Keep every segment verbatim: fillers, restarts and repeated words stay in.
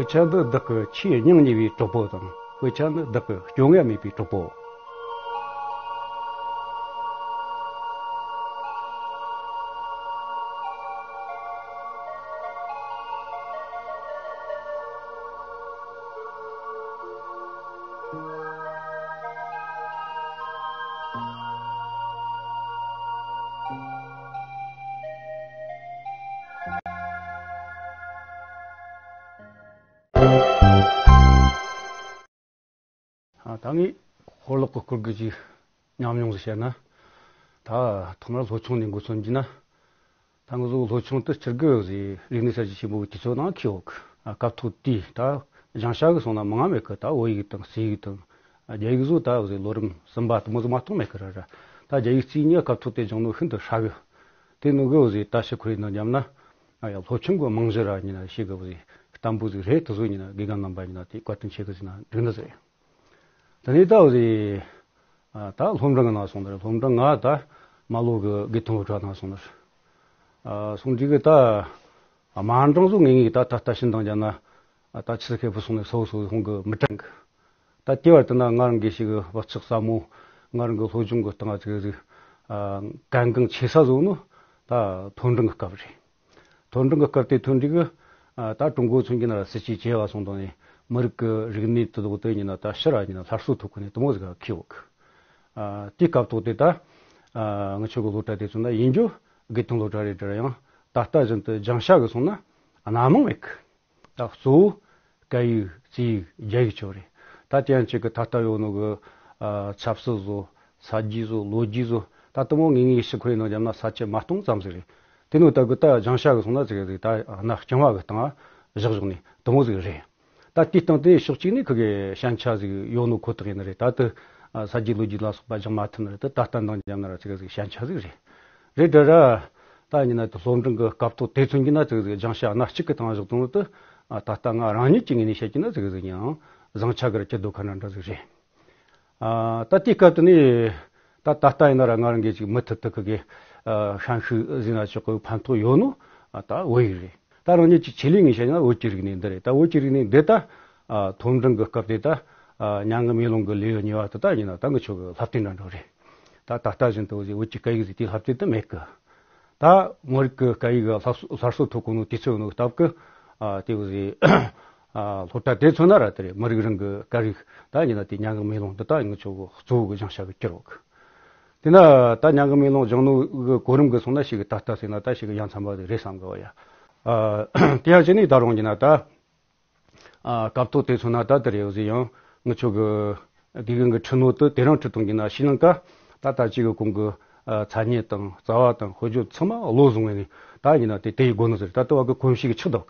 དཔེ་ཆ་འདི་བདག་གི་ཆེས་སྙིང་ཉེ་བའི་གྲོགས་པོ་དང་། དཔེ་ཆ་འདི་བདག་གི་སྐྱོ་ངལ་མེད་པའི་གྲོགས་པོ། ཨ། ད་ངས་ཧོར་ལོག་གི་སྐོར་གྱི་ཅིག་ཉམས་མྱོང་ཟིག་བཤད་ན། ད་ཐོག་མར་ལྷོ་ཆུང་ནས་འགོ་ཚུགས་རྒྱུ་ན། ད་ང་ཚོ་ལྷོ་ཆུང་དུ་སྤྱིར་གི་ཟིག་རིག་གནས་གསར་བརྗེ་ཆེན་པོ་གི་དུས་ཚོད་ནང་འཁེལ་ཡོད་གི། ཨ། སྐབས་ཐོག་དེའི་ད་ལྗང་ཤ་གི་སོང་ན་མང་ང་མེད་གི། ད་བོད་ཡིག་དང་སེ་ཡིག་དང་། ཨ། རྒྱ་ཡིག་བཟོ་ད་ཟིག་ལོ་རིམ་གསུམ་པ་དུ་མོ་ཟིག་མ་གཏོགས་མེད་གི་ར་ར། ད་རྒྱ་ཡིག་རྩིས་ནི་སྐབས་ཐོག་དེ་སྦྱངས་ནོ་ཤིན་ཏུ་ཧྲ་གི། དེ་ནོ་གི་ཟིག་ད་ཕྱི་ཁོ་རེ་ནང་འཇམ་ན། ཨ་ཡ། ལྷོ་ཆུང་གི་རྨང་གཞི་ར་ཉིན་ན་ཤེས་གི་ཟིག་བརྟན་པོ་ཟིག་རེད། དེ་ཚོ་ཉིན་ན་དགེ་རྒན་རྣམ་པ་ཉིན་ན་དེ་བཀའ་དྲིན་ཆེ་གི་ཟིག་ན་འགྲིག་ནི་ཟིག་རེད། དེ་ནས་ད་འོ་ཟིག་ཨ། ད་སློབ་འབྲིང་གི་ནང་སོང་ནི་རེད། སློབ་འབྲིང་ང་ད་རྨ་ལྷོ་གི་དགེ་ཐོན་སློབ་གྲྭ་ནང་སོང་ནི་རེད། ཨ། སོང་དུས་གི་ད་དམའ་འབྲིང་བཟོ་ངེས་ངེས་ད་ད་ལྟ་ཕྱིན་དང་རྒྱ་ན། ཨ། ད་ཆི་ཟིག་ཁེ་ཕུ་སོང་ནི་སོ་སོ་ཧོང་གི་མི་དྲན་གི། ད་དེ་བར་དུ་ན་ང་རང་གི་ཞིག་བག་ཆགས་ཟབ་མོ། ང་རང་གི་སློབ་སྦྱོང་གི་སྟེང་ང་ཅིག་ཟིག་ཨ། གལ་འགངས་ཆེ་ས་བཟོ་ནི་ད་མཐོ་འབྲིང་གི་སྐབས་རེད། མཐོ་འབྲིང་གི་སྐབས་དེ་ཐོན་དུས་གི། ཨ། ད་ཀྲུང་གོ་ཚུན་གྱི་ན་སྲིད་ཇུས་བྱས་བ་སོང་དང་ནི། མི་རིགས་ཀྱི་རིག་གནས་དེ་དག་དེ་ཉིན་ན་ད་ཕྱི་ར་ཉིན་ན་སླར་གསོ་ཐུབ་གི་ནི་དེ་མོ་ཟིག་ག་འཁེལ་ཡོད་གི། ཨ། དེའི་སྐབས་ཐོག་དེ་ད། ཨ། ང་ཆོ་གི་སློབ་གྲྭ་དེ་ཚོ་ན་ཡིན་རྒྱུ་དགེ་ཐོན་སློབ་གྲྭ་རེད་དྲ་ཡང་ད་ལྟ་བཞིན་དུ་སྦྱང་བྱ་གི་སོང་ན་སྣ་མང་མེད་གི། ད་གཙོ་བོ་སྐད་ཡིག་རྩིས་ཡིག་རྒྱ་ཡིག་ཆོ་རེད། ད་དེ་ཡང་གཅིག་གི་ད་ལྟ་ཡོད་ནོ་གི། ཨ། ཆབ་སྲིད་བཟོ། ས་རྒྱུས་བཟོ། ལོ་རྒྱུས་བཟོ། ད་དེ་མོ་ངེས་ངེས་ཤི་ཁོའི་ནང་འཇམ་ན་ས་བཅད་མ་སྟོང་ཙམ་ཟིག་རེད། དེ་ནོ་ད་གི་ད་སྦྱང་བྱ་གི་སོང་ན་ཟིག་ཟིག་ད་སྣ་རྐྱང་བ་གི་སྟེང་བཞག་བཞག་ནས་དེ་མོ་ཟིག་རེད། ད་དེའི་སྟེང་དེ་ཕྱོགས་གཅིག་ནས་ཁི་གི་ཞན་ཆ་ཟིག་ཡོད་ནོ་ཁོ་ཐག་ཡིན་ནི་རེད། ད་དེ། ཨ། ས་རྒྱུས་ལོ་རྒྱུས་ལ་སོགས་པ་སྦྱང་མ་ཐུབ་ནི་རེད། དེ་ད་ལྟ་འདང་འཇམ་ན་ར་ཟིག་ཟིག་ཞན་ཆ་ཟིག་རེད། རེད་དྲ་ར། ད་ཉིན་ན་དེ་སློབ་འབྲིང་གི་སྐབས་ཐོག་དེ་ཚུན་གྱི་ན་ཟིག་ཟིག་སྦྱང་བྱ་སྣ་གཅིག་གི་སྟེང་བཞག་བཏང་ནོ་དེ། ཨ། ད་ལྟ་ང་རང་ཉིད་ཀྱི་ངོས་ནས་བཤད་ཀྱི་ན་ཟིག་ཟིག་ཡང་བཟང་ཆ་གི་ར་ཅི་དོ་ཁ་འདྲ་འདྲ་ཟིག་རེད། ཨ། ད་དེའི་སྐབས་དེ་ནས་ད་ད་ལྟ་ཡིན་ན་ར་ང་རང་གིས་ཅིག་མུ་མཐུད་དུ་ཁི་གི། ཨ། ཤན་ཤུགས་ཟིན་ན་ཆོག་གི་ཕན་ཐོགས་ཡོད་ནོ། ཨ། ད་བོད་ཡིག་རེད། ད་རང་ཉིད་ཀྱི་ཆེད་ལས་ངས་བཤད་ན་བོད་ཀྱི་རིག་གནས་འདི་རེད། ད་བོད་ཀྱི་རིག་གནས་འདི་ད། ཨ། མཐོ་འབྲིང་གི་སྐབས་དེ་ད། ཨ། མྱ་ངན་མེ་ལོང་གི་ལེའུ་གཉིས་པ་དེ་ད་ཡིན་ན་ད་ངི་ཆོ་གི་བསླབ་དེབ་འདྲ་འདྲ་རེད། ད་ད་ལྟ་བཞིན་དུ་བོད་ཀྱི་སྐད་ཡིག་ཟིག་དེའི་བསླབ་དེབ་དེ་མེད་གི། ད་མི་རིགས་ཀྱི་སྐད་ཡིག་སླར་གསོ་སླར་གསོ་ཐུབ་གོ་ནོ་དུས་ཚོད་ནོ་སྟབས་ཀྱིས། ཨ། དེ་བཟོས། ཨ། སློབ་གྲྭ་དེ་ཚོ་ན་ར་དེ་རེད། མི་རིགས་རང་གི་སྐད་རིགས་ད་ཡིན་ན་དེ་མྱ་ངན་མེ་ལོང་འདི་ད་ངི་ཆོ་གི་གཙོ་བོ་གི་སྦྱང་བྱ་གི་གྱུར་ཡོད་གི། དེ་ན་ད་མྱ་ངན་མེ་ལོང་སྦྱང་ནོ་གི་གོ་རིམ་གི་སོང་ན་ཞིག་གི་ད་ལྟ་ཟེར་ན་ད་ཞིག་གི་ཡ་མཚན་པ་ཟིག་རེད་བསམ་གི་བ་ཡ། ཨ། དེ་ཡང་ཅི་ནས་ད་རུང་ཡིན་ན་ད། ཨ། སྐབས་ཐོག་དེ་ཚོ་ན་ད་དེ་རེད་ཟེར་ཡང་ངི་ཆོ་གི་དགེ་རྒན་གི་ཁྲིད་ནོ་དེ་དེ་རིང་ཁྲིད་གཏོང་གི་ན་ཤི་ལང་ཀ་ད་ལྟ་ཅིག་གི་གོང་གི། ཨ། ཚ་ཉེ་དང་རྩ་བ་དང་དཔེ་བརྗོད་ཚང་མ་བློ་བཟུང་བས་ནི་ད་ཡིན་ན་དེ་དེ་ཡི་སྒོ་ནས་ཟེར། ད་ལྟ་བ་གི་གོམས་གཤིས་ཀྱི་ཆགས་འདུག་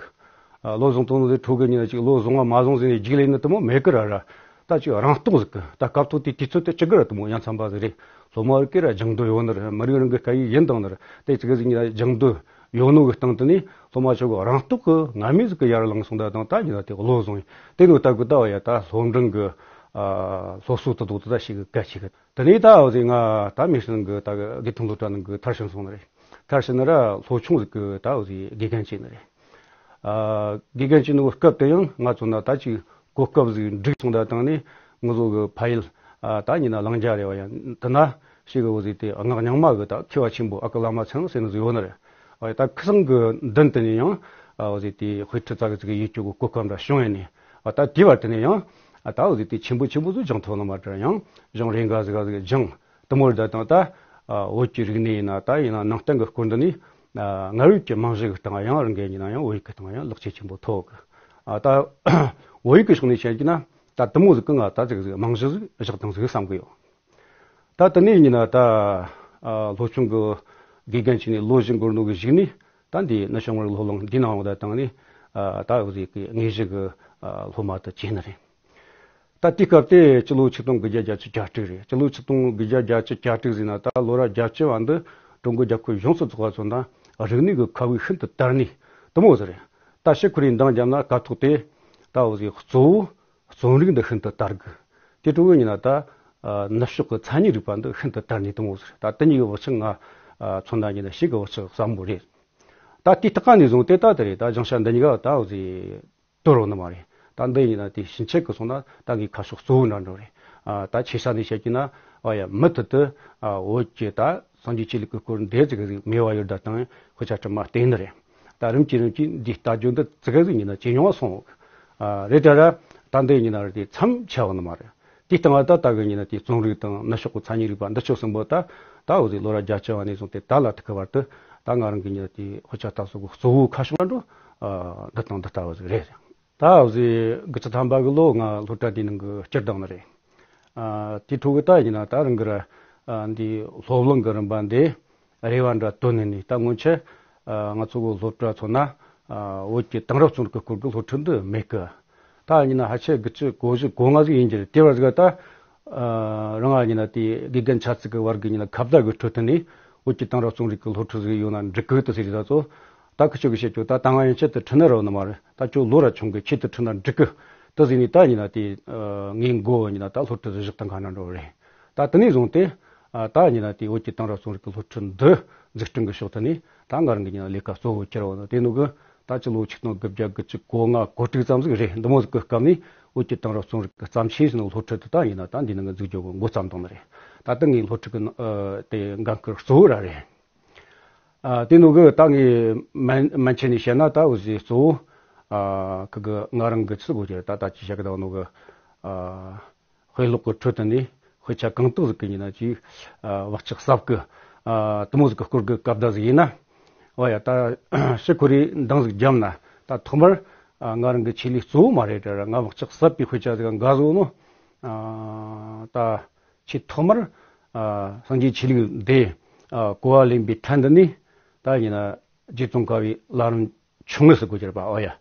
ཨ། བློ་བཟུང་གཏོང་ནོ་དེ་ཁྲོ་གི་ཉིན་ན་ཅིག་བློ་བཟུང་བ་མ་བཟུང་ཟེར་ནས་རྒྱུགས་ལེན་ནི་དེ་མོ་མེད་གི་ར་ར། ད་ཅིག་རང་རྟོགས་ཟིག་གི། ད་སྐབས་ཐོག་དེ་དུས་ཚོད་དེ་ཅི་གི་ར་དེ་མོ་ཡ་མཚན་པ་ཟིག་རེད། སློབ་མ་རིགས་ཀྱི་ར་སྦྱང་འདོད་ཡོད་ནི་རེད། མི་རིགས་རང་གི་སྐད་ཡིག་ཡིན་དང་ནི་རེད། དེ་ཅི་གི་ཟིག་ཉིད་ལ་སྦྱང་འདོད་ཡོད་ནོ་གི་སྟེང་དུ་ནི་སློབ་མ་ཆོ་གི་རང་རྟོགས་གི་ངར་མོ་ཟིག་གི་ཡར་ལངས་སོང་ད་དང་ད་ཉིད་ལ་དེ་བློ་བཟུང་ཡིན། དེ་ནོ་ད་གི་ད་བ་ཡ་ད་སློབ་འབྲིང་གི། ཨ། སློབ་གསོ་དེ་དག་དེ་ད་ཞིག་གི་གལ་ཆེ་གི། དེ་ནས་ད་འོ་ཟིག་ང་ད་མི་སྲིན་གི་ད་གི་དགེ་ཐོན་སློབ་གྲྭ་ནང་གི་མཐར་ཕྱིན་སོང་ནི་རེད། མཐར་ཕྱིན་ནི་ར་ལྷོ་ཆུང་ཟིག་གི་ད་འོ་ཟིག་དགེ་རྒན་བྱས་ནི་རེད། ཨ། དགེ་རྒན་བྱས་ནི་སྐབས་དེ་ཡང་ང་ཚོ་ན་ད་ཅིག་གོ་སྐབས་ཟིག་འགྲིག་སོང་ད་དང་ནི་ང་ཚོ་གི་ཕ་ཡུལ། ཨ། ད་ཉིན་ན་ལང་རྒྱ་རེད་བ་ཡ། དེ་ན་ཞིག་གི་འོ་ཟིག་དེ་སྔགས་རྙིང་མ་གི་ད་མཁས་པ་ཆེན་པོ་ཨ་ཁུ་བླ་མ་ཚང་ཟེར་ནི་ཟིག་ཡོད་ནི་རེད། ཨ། ད་ཁི་སང་གི་མདུན་དེ་ནས་ཡང་། ཨ། འོ་ཟིག་དེ་དཔེ་ཁྲིད་ཙག་གི་ཙིག་གི་ཡིད་སྐྱོ་གི་གོ་སྐབས་འདྲ་བྱུང་ཡ་ནི། ཨ། ད་དེ་བར་དེ་ནས་ཡང་། ཨ། ད་འོ་ཟིག་དེ་ཆེན་པོ་ཆེན་པོ་ཟིག་སྦྱང་ཐུབ་ནི་མ་རེད། ཡང་གཞུང་རེ་འགའ་ཟིག་ག་ཟིག་སྦྱང་དེ་མོ་རེད། ད་དང་ད། ཨ། བོད་ཀྱི་རིག་གནས་ཡིན་ན་ད་ཡིན་ན་ནང་བསྟན་གི་སྐོར་འདི་ནི། ཨ། སྔར་ཡོད་ཀྱི་རྨང་གཞི་གི་སྟེང་ཡང་རང་གི་ཡིན་ན་ཡང་བོད་ཡིག་གི་སྟེང་ཡང་ལེགས་ཆེ་ཆེན་པོ་ཐོབ་གི། ཨ། ད་བོད་ཡིག་གི་ཕྱོགས་ནས་བཤད་ཀྱི་ན་ད་དེ་མོ་ཟིག་གི་ང་ད་ཟིག་ཟིག་རྨང་གཞི་ཟིག་བཞག་དང་ཟིག་བསམ་གི་ཡོད། ད་དེ་ནས་ཡིན་ན་ད། ཨ། ལྷོ་ཆུང་གི་དགེ་རྒན་བྱས་ནས་ལོ་བཞི་འགོར་ནོ་གི་གཞུག་ནས་ད་འདི་ནུབ་བྱང་མི་རིགས་སློབ་གླིང་འདི་ནང་འོང་ད་དང་ནི། ཨ། ད་འོ་ཟིག་གི་དངོས་གཞི་གི། ཨ། སློབ་མ་དེ་བྱས་ནི་རེད། ད་དེའི་སྐབས་དེ་སྤྱི་ལོ་ཆིག་སྟོང་དགུ་བརྒྱ་བརྒྱད་ཅུ་གྱ་དྲུག་རེད། སྤྱི་ལོ་ཆིག་སྟོང་དགུ་བརྒྱ་བརྒྱད་ཅུ་གྱ་དྲུག་ཟེར་ན་ད་ལོ་རབས་བརྒྱད་ཅུ་བ་འདི་ཀྲུང་གོ་རྒྱལ་ཁབ་ཡོངས་སུ་རྫོགས་པ་ཚོ་ན་རིག་གནས་ཀྱི་ཁ་དབུགས་ཤིན་ཏུ་དར་ནས་དེ་མོ་ཟིག་རེད། ད་ཕྱི་ཁོ་རའི་འདང་བརྒྱབ་ན་སྐབས་ཐོག་དེ་ད་འོ་ཟིག་གཙོ་བོ་རྩོམ་རིག་འདི་ཤིན་ཏུ་དར་གི། དེ་འཕྲོ་བོ་ཡིན་ན་ད། ཨ། ནུབ་ཕྱོགས་ཀྱི་མཚན་ཉིད་རིག་པ་འདི་ཤིན་ཏུ་དར་ནས་དེ་མོ་ཟིག་རེད། ད་དེ་གཉིས་ཀྱི་བག་ཆགས་ང་། ཨ། མཚོན་ན་ཡིན་ན་ཞིག་གི་བག་ཆགས་ཟབ་མོ་རེད། ད་དེའི་སྟེང་ནས་བཟུང་སྟེ་ད་དེ་རེད། ད་སྦྱང་བྱ་འདི་གཉིས་ཀ་ད་འོ་ཟིག་ སྟོར་རོ་ནི་མ་རེད། ད་འདི་ཡིན་ན་དེ་ཕྱིན་ཆད་གི་སོང་ན་ད་ངའི་ཁ་ཕྱོགས་གཙོ་བོ་འདྲ་འགྲོ་རེད། ཨ་ད་ཆེ་ས་ནས་བཤད་ཀྱི་ན་ཨ་ཡ་མུ་མཐུད་དུ་ཨ་བོད་ཀྱི་ད་སངས་རྒྱས་ཆོས་ལུགས་ཀྱི་སྐོར་འདི་ཙི་གེ་ཟིག་མེད་པ་ཡོད་ད་དང་དཔེ་ཆ་དྲི་མ་བལྟས་ནི་རེད། ད་རིམ་གྱིས་རིམ་གྱིས་འདི་ལྟ་རྒྱུ་འདི་ཙི་གེ་ཟིག་ཡིན་ན་ཇེ་ཉུང་བ་སོང་། ཨ་རེད་ད་ར་ད་འདི་ཡིན་ན་རེད་དེ་མཚམས་ཆད་བ་ནི་མ་རེད། དེའི་སྟེང་ལ་ད་ལྟ་གི་ཉིན་ན་དེ་རྩོམ་རིག་དང་ནུབ་ཕྱོགས་ཀྱི་མཚན་ཉིད་རིག་པ་འདི་ཕྱོགས་གསུམ་པོ་ད་ད་འུ་ཚོའི་ལོ་རབས་བརྒྱད་ཅུ་བ་ནས་བཟུང་སྟེ་ད་ལ་ཐུག་གི་བར་དུ་ད་ང་རང་གི་ཉིན་ན་དེ་དཔེ་ཆ་ལྟ་ཚུལ་གྱི་གཙོ་བོའི་ཁ་ཕྱོགས་ལ་འགྲོ་འདི་དང་འདི་ལྟ་བུ་ཟིག་རེད། ད་འུ་ཚོའི་དགུ་བཅུ་ཐམ་པ་གི་ལོ་ང་སློབ་གྲྭ་དེའི་ནང་གི་སྤྱིར་བཏང་ནི་རེད། ཨ་དེའི་འཕྲོ་གི་ད་ཡིན་ན་ད་རང་གི་ར་ཨ་འདི་སློབ་གླིང་གི་རིམ་པ་འདི་རེ་བ་འདྲ་བཏོན་ནས་ནི་ད་སྔོན་ཆད་ཨ་ང་ཚོ་གི་སློབ་གྲྭ་ཚོ་ན་ཨ་བོད་ཀྱི་དེང་རབས་རྩོམ་རིག་གི་སྐོར་གྱི་སློབ་ཁྲིད་འདི་མེད་གི། ད་ཡིན་ན་ཕལ་ཆེར་དགུ་བཅུ་གོ་བཞི་གོ་ལྔ་ཟིག་ཡིན་རྒྱུ་རེད། དེ་བར་ཟིག་ད་ཨ་རང་ང་ཡིན་ན་དེ་དགེ་རྒན་ཆ་ཚིག་གི་བར་གི་ཡིན་ན་ཁ་བརྡ་གི་ཁྲོད་དུ་ནས་བོད་ཀྱི་དེང་རབས་རྩོམ་རིག་གི་སློབ་ཁྲིད་ཟིག་ཡོད་ན་འགྲིག་གི་དུ་ཟེར་ད་ཚོ། ད་ཁི་ཆོ་གི་བཤད་ཆོག་ད་ད་ང་ཡན་ཆད་དུ་ཁྲིད་ནི་རོ་ནི་མ་རེད། ད་ཁྱོད་ལོ་ར་ཆུང་གི་ཁྱེད་དུ་ཁྲིད་ན་འགྲིག་གི་དུ་ཟེར་ནས་ད་ཡིན་ན་དེ་ཨ་ངའི་མགོ་ཡིན་ན་ད་སློབ་ཁྲིད་ཟིག་བཞག་ཏུ་འགའ་ན་འགྲོ་རེད། ད་དེ་ནས་བཟུང་སྟེ་ཨ་ད་ཡིན་ན་དེ་བོད་ཀྱི་དེང་རབས་རྩོམ་རིག་གི་སློབ་ཁྲིད་འདི་འཛུགས་སྐྲུན་གི་ཕྱོགས་དུ་ནས་ད་ང་རང་གི་ཉིན་ལས་ཀ་གཙོ་བོ་གྱུར་བ་ནི་དེ་ནོ་གི་ད་ཕྱི་ལོ་ཆིག་སྟོང་དགུ་བརྒྱ་དགུ་བཅུ་གོ་ལྔ་གོ་དྲུག་ཙམ་ཟིག་རེད། འདི་མོ་ཟིག་གི་སྐབས་ནས་བོད་ཀྱི་དེང་རབས་རྩོམ་རིག་གི་བརྩམས་ཆོས་ཟིན་སློབ་ཁྲིད་དུ་ད་ཡིན་ན་ད་འདི་ནང་གི་འཛུགས་རྒྱུ་གི་འགོ་བརྩམས་བཏང་ནི་རེད། ད་ལྟ་ངའི་སློབ་ཁྲིད་གི་ནང་ཨ་དེ་འགན་ཁུར་གཙོ་བོ་ར་རེད། ཨ་དེ་ནོ་གི་ད་ངའི་མན་མན་ཆད་ནས་བཤད་ན་ད་འུ་ཟི་གཙོ་བོ་ཨ་ཁི་གི་ང་རང་གི་ཚིག་གོ་ཅེ་ད་ད་ཅི་བཤད་གི་ད་ནོ་གི་ཨ་དཔེ་ཀློག་གི་ཁྲོད་དུ་ནས་དཔེ་ཆ་གང་དག་ཟིག་གི་ཡིན་ན་ཅིག་ཨ་བག་ཆགས་ཟབ་གི་ཨ་དེ་མོ་ཟིག་གི་སྐོར་གི་སྐབས་བརྡ་ཟིག་ཡིན་ན། འོ་ཡ་ད་ཕྱི་ཁོ་རེ་འདང་ཟིག་བརྒྱབ་ན་ད་ཐོག་མར་ཨ་ང་རང་གི་ཆེད་ལས་གཙོ་བོ་མ་རེད་དྲ་ར་ང་བག་ཆགས་ཟབ་པའི་དཔེ་ཆ་ཟིག་འགའ་བཟོ་ནོ། ཨ་ད་ཆེས་ཐོག་མར་ཨ་སངས་རྒྱས་ཆོས་ལུགས་འདི་ཨ་གོ་བ་ལེན་པའི་ཐད་འདི་ནས་ད་ཡིན་ན་རྗེ་ཙོང་ཁ་བའི་བླ་རུང་ཆུང་ངུ་ཟེར་དགོས་ཀྱི་རེད་པ། ཨོ་ཡ།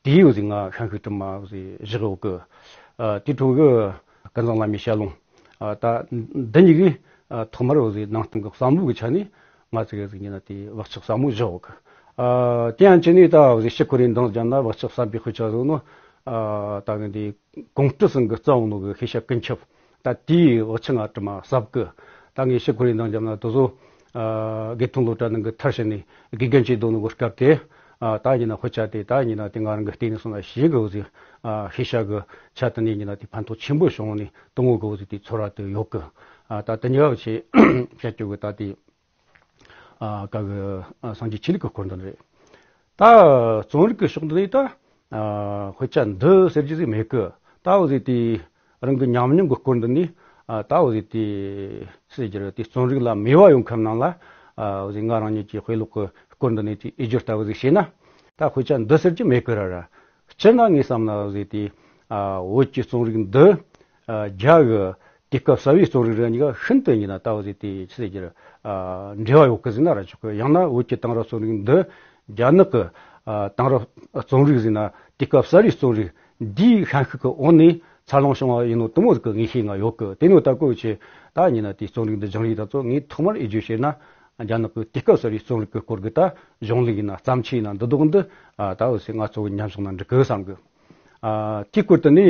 དེའི་འོ་ཟིག་ང་ཤན་ཤུགས་དྲི་མ་འོ་ཟིག་བཞག་ཡོད་གི། ཨ་དེའི་འཕྲོ་གི་ཀུན་བཟང་བླ་མའི་ཞལ་ལུང་། ཨ་ད་འདི་གཉིས་ཀྱིས་ཨ་ཐོག་མར་འོ་ཟིག་ནང་བསྟན་གི་བསམ་བློ་གི་ཆ་ནས་ང་ཚོ་གི་ཟིག་ཡིན་ན་དེ་བག་ཆགས་ཟབ་མོ་བཞག་ཡོད་གི། ཨ་དེ་ཡང་ཅི་ནས་ད་འོ་ཟིག་ཕྱི་ཁོ་རེ་འདང་བརྒྱབ་ན་བག་ཆགས་ཟབ་པའི་དཔེ་ཆ་བཟོ་ནོ། ཨ་ད་གི་འདི་གོང་སྤྲུལ་ཚང་གི་རྩ་བ་ནོ་གི་ཤེས་བྱ་ཀུན་ཁྱབ། ད་དེའི་བག་ཆགས་ང་དྲི་མ་ཟབ་གི། ད་ངས་ཕྱི་ཁོ་རེ་འདང་བརྒྱབ་ན་དེ་ཚོ་ཨ་དགེ་ཐོན་སློབ་གྲྭ་ནང་གི་མཐར་ཕྱིན་ནས་དགེ་རྒན་བྱེད་དོ་ནོ་གི་སྐབས་དེ་ཨ་ད་ཡིན་ན་དཔེ་ཆ་དེ་ད་ཡིན་ན་དེ་ང་རང་གི་བལྟས་ནས་སོང་ན་ཞེ་གི་འོ་ཟིག་ཨ་ཤེས་བྱ་གི་ཆ་དེ་ནས་ཡིན་ན་དེ་ཕན་ཐོགས་ཆེན་པོ་བྱུང་ནས་དེ་མོ་གི་འོ་ཟིག་དེ་ཚོར་བ་དེ་ཡོད་གི། ཨ་ད་དེ་ཉག་ཆེ་བཤད་རྒྱུ་གི་ད་དེ་ཨ་ག་གི་ཨ་སངས་རྒྱས་ཆོས་ལུགས་ཀྱི་སྐོར་འདི་རེད། ད་རྩོམ་རིག་གི་ཕྱོགས་འདི་ནས་ད་ཨ་དཔེ་ཆ་འདི་ཟེར་རྒྱུ་ཟིག་མེད་གི། ད་འོ་ཟིག་དེ་རང་གི་ཉམས་མྱོང་གི་སྐོར་འདི་ནས་ཨ་ད་འོ་ཟིག་དེ་ཟེར་རྒྱུ་རེད། དེ་རྩོམ་རིག་ལ་མོས་པ་ཡོད་མཁན་རྣམས་ལ་ཨ་འོ་ཟིག་ང་རང་ཉིད་ཀྱི་དཔེ་ཀློག་གི་སྐོར་འདི་ནས་དེ་ཨེ་སྦྱོར་ལྟ་བུ་ཟིག་བྱས་ན་ད་དཔེ་ཆ་འདི་ཟེར་རྒྱུ་མེད་གི་ར་ར། སྤྱིར་ན་ངས་བསམ་ན་འོ་ཟིག་དེ་ཨ་བོད་ཀྱི་རྩོམ་རིག་འདི་ཨ་རྒྱ་གི་དུས་སྐབས་གསར་བའི་རྩོམ་རིག་རེ་གཉིས་ཀ་ཤིན་ཏུ་ཡིན་ན་ལྟ་བུ་ཟིག་དེ་ཆི་ཟེར་རྒྱུ་རེད། ཨ་འབྲེལ་བ་ཡོད་གི་ཟེར་ན་ར་ཆོག་གི། ཡང་ན་བོད་ཀྱི་དེང་རབས་རྩོམ་རིག་འདི་རྒྱ་ནག་གི་ཨ་དེང་རབས་རྩོམ་རིག་ཟེར་ན་དུས་སྐབས་གསར་བའི་རྩོམ་རིག་འདིའི་ཤན་ཤུགས་ཀྱི་འོག་ནས་འཚར་ལོངས་བྱུང་བ་ཡིན་ནོ་དེ་མོ་ཟིག་གི་ངེས་ཤེས་ང་ཡོད་གི། དེ་ནོ་ལྟ་བུ་ཆེ་ད་ཡིན་ན་དེའི་རྩོམ་རིག་འདི་སྦྱངས་རིགས་ད་ཚོ་ངས་ཐོག་མར་ཨེ་བརྗོད་བྱས་ན་རྒྱ་ནག་གི་དུས་སྐབས་གསར་བའི་རྩོམ་རིག་གི་སྐོར་གི་ད་གཞུང་ལུགས་ཡིན་ན་བརྩམས་ཆོས་ཡིན་ན་འདི་དག་འདི་ཨ་ད་འོ་ཟིག་ང་ཚོ་གི་ཉམས་བཞག་ན་འགྲིག་གི་བསམ་གི། ཨ་དེའི་སྐོར་དུ་ནི།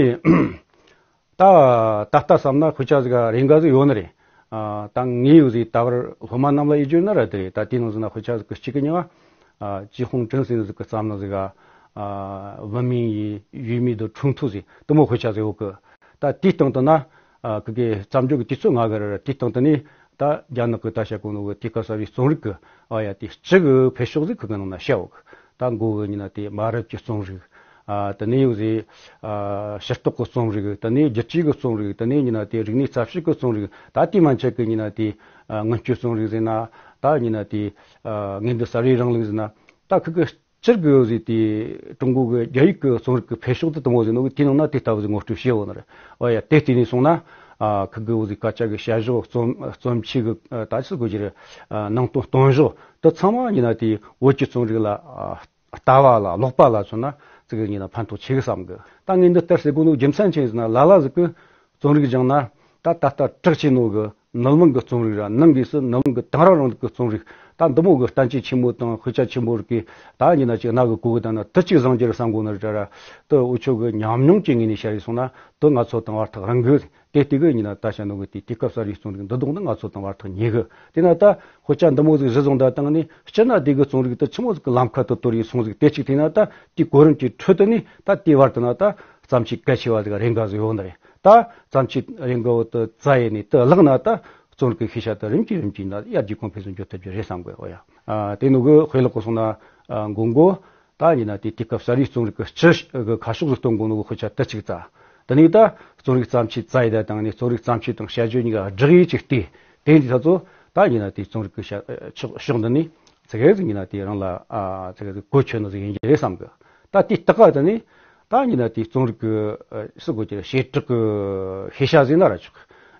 ད་ད་ལྟ་བསམ་ན་དཔེ་ཆ་ཟིག་རེ་འགའ་ཟིག་ཡོད་ནི་རེད། ཨ་ད་ངས་ཡོད་ཟིག་ད་བར་སློབ་མ་རྣམས་ལ་ཡིད་བརྗོད་ན་ར་དེ་རེད། ད་དེའི་ནང་ཟིག་ན་དཔེ་ཆ་ཟིག་གི་གཅིག་གི་མྱིང་ཨ་ཅི་ཧུང་ཀྲིན་ཟེར་ནི་ཟིག་གི་བརྩམས་ནི་ཟིག་ཨ་文明与愚昧的冲突ཟེར་དེ་མོ་དཔེ་ཆ་ཟིག་ཡོད་གི། ད་དེའི་སྟེང་དུ་ན་ཨ་གི་གི་བརྩམས་ཆོས་གི་དུས་ཚོད་ང་གི་ར་ར་དེའི་སྟེང་དུ་ནི་ད་རྒྱ་ནག་གི་ད་བཤད་གོ་ནོ་གི་དུས་སྐབས་གསར་བའི་རྩོམ་རིག་གི་ཨ་ཡ་དེ་སྤྱི་གི་འཕེལ་ཕྱོགས་ཟིག་གི་གི་ནང་ན་བཤད་ཡོད་གི། ད་མགོ་གི་ཡིན་ན་དེ་མ་རབས་ཀྱི་རྩོམ་རིག་ཨ་དེ་ནས་ཡོད་ཟེ། ཨ་ཕྱི་ལྡོག་གི་རྩོམ་རིག་དེ་ནས་བསྒྱུར་བཅོས་ཀྱི་རྩོམ་རིག་དེ་ནས་ཡིན་ན་དེ་རིག་གནས་རྩ་བཤད་ཀྱི་རྩོམ་རིག་ད་དེ་མན་ཆད་ཀྱི་ཡིན་ན་དེ་ཨ་སྔོན་སྐྱོད་རྩོམ་རིག་ཟེར་ན་ད་ཡིན་ན་དེ་ཨ་སྔོན་འདི་གསར་བའི་རིང་ལུགས་ཟེར་ན་ད་ཁི་གི་སྤྱིར་གི་ཡོད་ཟེ་དེ་ཀྲུང་གོ་གི་རྒྱ་ཡིག་གི་རྩོམ་རིག་གི་འཕེལ་ཕྱོགས་དེ་དེ་མོ་ཟེར་ནོ་གི་དེ་ནང་ན་དེ་ལྟ་བུ་ཟིག་ངོ་སྤྲོད་བྱས་ཡོད་ནི་རེད། འོ་ཡ་དེ་བལྟས་ནས་སོང་ན་ཨ་ཁི་གི་ཡོད་ཟེ་སྐད་ཆ་གི་བཤད་ཕྱོགས་རྩོམ་རྩོམ་ཆོས་གི་ཨ་ད་ཅི་ཟེར་དགོས་ཀྱི་རེད། ཨ་ནང་དོན་སྟོན་ཕྱོགས་དེ་ཚང་མ་ཡིན་ན་དེ་བོད་ཀྱི་རྩོམ་རིག་ལ་ཨ། ལྟ་བ་ལ་ཀློག་པ་ལ་མཚོན་ན་ཙི་གེ་ཡིན་ན་ཕན་ཐོགས་ཆེ་གི་བསམ་གི། ད་ངས་འདི་ལྟར་ཟེར་དགོས་ནོ་རྒྱུ་མཚན་ཅི་ཡིན་ཟེར་ན་ལ་ལ་ཟིག་གི་རྩོམ་རིག་སྦྱངས་ན་ད་ད་ལྟ་གྲགས་ཆེ་ནོ་གི་ ནུབ་གླིང་གི་རྩོམ་རིག་ར། ནང་སྒོས་སུ་ནུབ་གླིང་གི་དེང་རབས་རིང་ལུགས་ཀྱི་རྩོམ་རིག་ད་འདི་མོ་གི་བསྟན་བཅོས་ཆེན་མོ་དང་དཔེ་ཆ་ཆེན་པོ་རིགས་ཀྱི་ད་ཡིན་ན་ཅིག་རྣ་གི་གོ་གི་ད་ན་དུ་ཅིག་བཟང་རྒྱུ་རེད་བསམ་གོ་ནི་རེད་ར། དུ་འུ་ཆོ་གི་ཉམས་མྱོང་གི་ངོས་ནས་བཤད་ཡོད་སོང་ན་དུ་ང་ཚོ་དང་བར་ཐག་རིང་གི། དེ་ལྟ་གི་ཡིན་ན་ད་ཤ་ནོ་གི་དེ་དུས་སྐབས་གསར་བའི་རྩོམ་རིག་འདི་དག་ནི་ང་ཚོ་དང་བར་ཐག་ཉེ་གི། དེ་ན་ད་དཔེ་ཆ་འདི་མོ་ཟིག་གཞི་བཟུང་ད་བཏང་ནས་སྤྱིར་ན་དེ་གི་རྩོམ་རིག་དུ་ཆི་མོ་ཟིག་གི་ལམ་ཁ་དུ་གཏོར་ཡོད་སོང་ཟིག་དེ་གཅིག་དེ་ན་ད་དེའི་གོ་རིམ་གྱི་ཁྲོད་དུ་ནས་ད་དེའི་བར་དུ་ན་ད་བརྩམས་ཆོས་གལ་ཆེ་བ་ཟིག་རེ་འགའ་ཟིག་ཡོད་ནི་རེད། ད་བརྩམས་ཆོས་རེ་འགའ་བོ་དུ་བཙལ་ཡས་ནས་དུ་བཀླགས་ན་ད་རྩོམ་རིག་གི་ཤེས་བྱ་དུ་རིམ་གྱིས་རིམ་གྱིས་ན་ཡར་རྒྱས་གོང་འཕེལ་ཟིག་འགྱོ་ཐུབ་རྒྱུ་རེད་བསམ་གི། འོ་ཡ། ཨ། དེ་ནོ་གི་དཔེ་ཀློག་གི་སོང་ན། ཨ། མགོ་མགོ་ད་ཡིན་ན་དེ་དུས་སྐབས་གསར་བའི་རྩོམ་རིག་གི་སྤྱི་གི་ཁ་ཕྱོགས་ཟིག་སྟོན་གོ་ནོ་གི་དཔེ་ཆ་དུ་ཅིག་བཙལ། དེ་ནས་ད་རྩོམ་རིག་བརྩམས་ཆོས་བཙལ་ཡས་ད་བཏང་ནས་རྩོམ་རིག་བརྩམས་ཆོས་དང་དཔྱད་བརྗོད་གཉིས་ཀ་སྦྲགས་ཡས་ཅིག་བལྟས། དེ་འདི་ད་ཚོ་ད་ཡིན་ན་དེ་རྩོམ་རིག་གི་ཕྱོགས་ཕྱོགས་འདི་ནས་ཚིག་གེ་ཟིག་ཡིན་ན་དེ་རང་ལ། ཨ། ཚིག་གེ་ཟིག་གོ་ཆོད་ནི་ཟིག་ཡིན་གྱི་རེད་བསམ་གི། ད་དེ་ལྟ་ག་དེ་ནས་ད་ཡིན་ན་དེ་རྩོམ་རིག་གི། ཨ། སུ་གོ་གྱི་བྱེ་བྲག་གི་ཤེས་བྱ་ཟིག་ན་ར་ཆོག་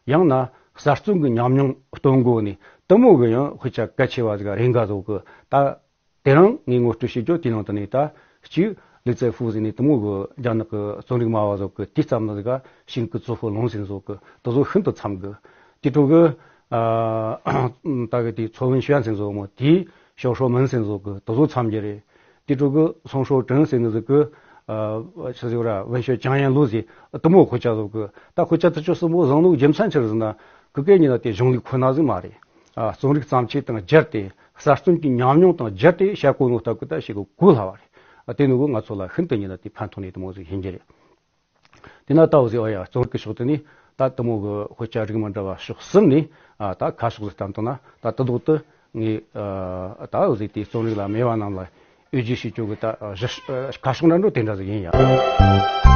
ཡང་ན་གསར་རྩོམ་གི་ཉམས་མྱོང་སྟོན་གོ་ནི་དུ་མོ་གི་ཡང་དཔེ་ཆ་གལ་ཆེ་བ་ཟིག་རེ་འགའ་ཟིག་གི་ད། དེ་རིང་ངས་ངོ་སྤྲོད་བྱེད་རྒྱུ་དེའི་ནང་དུ་ནས་ད་གཅིག་ལི་ཙེ་ཧྥུ་ཟེར་ནས་དུ་མོ་གི་རྒྱ་ནག་གི་རྩོམ་རིག་སྨྲ་བ་ཟིག་གི་དུས་ཙམ་ན་ཟིག་ག་ཤིང་ཀི་ཙུའུ་ཧྥུ་ལུང་ཟེར་ནི་ཟིག་གི་དུ་ཟིག་ཤིན་ཏུ་འཚམ་གི། དེ་འཕྲོ་གི། ཨ། ད་གི་དེ་ཚོ་ཝུན་ཞུན་ཟེར་ནི་ཟིག་མོ་དེ་ཞའོ་ཧྲོ་མིན་ཟེར་ནི་ཟིག་གི་དུ་ཟིག་འཚམ་གྱི་རེད། དེ་འཕྲོ་གི་སུང་ཧྲོ་ཀྲིན་ཟེར་ནི་ཟིག་གི། ཨ། ཆི་ཟིག་ར་ཝུན་ཞུན་ཅང་ཡན་ལུའུ་ཟེར་དུ་མོ་དཔེ་ཆ་ཟིག་གི། ད་དཔེ་ཆ་དུ་ཆོ་སུ་མོ་བཟང་ནོ་རྒྱུ་མཚན་ཆི་རེད་ཟེར་ན། གི་གེ་ཉིན་ན་དེ་གཞུང་ལུགས་ཁོ་ན་ཟིག་མ་རེད། ཨ། རྩོམ་རིག་བརྩམས་ཆོས་དང་སྦྱར་ཏེ་གསར་རྩོམ་གྱི་ཉམས་མྱོང་དང་སྦྱར་ཏེ་བཤད་གོ་ནོ་སྟབས་ཀྱིས་ད་ཞེ་གི་གོ་སླ་བ་རེད། ཨ། དེ་ནི་གི་ང་ཚོ་ལ་ཤིན་ཏུ་ཉིན་ན་དེ་ཕན་ཐོགས་ནི་དུ་མོ་ཟིག་ཡིན་གྱི་རེད། དེ་ན་ད་འོ་ཟིག་འོ་ཡ། རྩོམ་རིག་གི་ཕྱོགས་དེ་ནི་ད་དུ་མོ་གི་དཔེ་ཆ་རིགས་མི་འདྲ་བ་ཕྱོགས་གསུམ་ནས། ཨ། ད་ཁ་ཕྱོགས་ཟིག་བལྟམས་བཏང་ན་ད་དུ་ལྡོག་ཏུ་ངས། ཨ། ད་འོ་ཟིག་དེ་རྩོམ་རིག་ལ་མེད་པ་རྣམས་ལ་འོས་བསྡུ་བྱེད་རྒྱུ་གི་ད་གཞི་ཁ་ཕྱོགས་འདྲ་འགྲོ་དེ་འདྲ་ཟིག་ཡིན་ཡ།